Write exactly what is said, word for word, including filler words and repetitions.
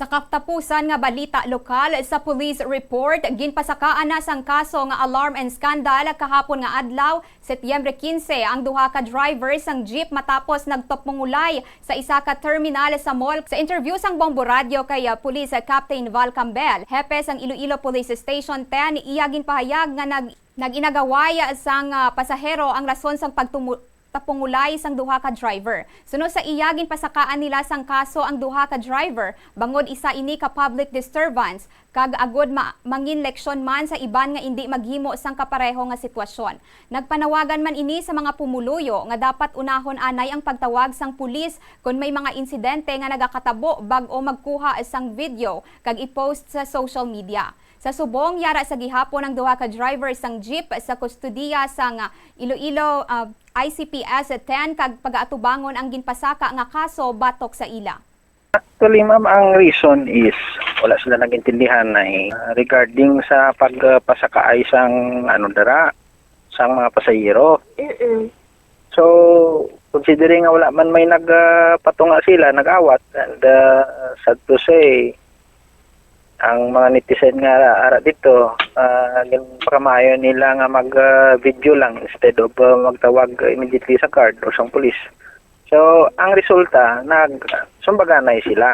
Sa katapusan nga balita lokal, sa police report, ginpasakaan na sang kaso nga alarm and scandal kahapon nga adlaw, Setyembre quince, ang duha ka driver sang jeep matapos nagtapungulay sa isa ka terminal sa mall. Sa interview sang Bombo Radyo kay, ah, Police Captain Val Cambel, hepe sang Iloilo Police Station ten, iya ginpahayag nga nag-, nag-inagaway sang, ah, pasahero ang rason sang pagtumu-, tapungulay sang duha ka driver. Suno sa iya, ginpasakaan nila sang kaso ang duha ka driver bangod isa ini ka public disturbance kag agod ma-, mangin leksyon man sa iban nga indi maghimo sang kapareho nga sitwasyon. Nagpanawagan man ini sa mga pumuluyo nga dapat unahon anay ang pagtawag sang pulis kon may mga insidente nga nagakatabo bag-o magkuha sang video kag i-post sa social media. Sa subong, yara sa gihapon ang duha ka driver sang jeep sa kustodiya sang Iloilo, ah, I C P S ten kag pagaatubangon ang ginpasaka nga kaso batok sa ila. Actually, ma'am, ang reason is wala sila nagintindihan ay, ah, regarding sa pagpasakaay sang, ano, dara, sang mga pasahero. Mm-mm. So, considering nga wala man may nag, ah, patunga sila, nag-awat, and, ah, sad to say, ang mga netizen nga ara, ara dito, ah, ginpakamaayo nila nga mag, ah, video lang instead of, ah, magtawag immediately sa guard or sa police. So, ang resulta, nag, sumbaganay sila.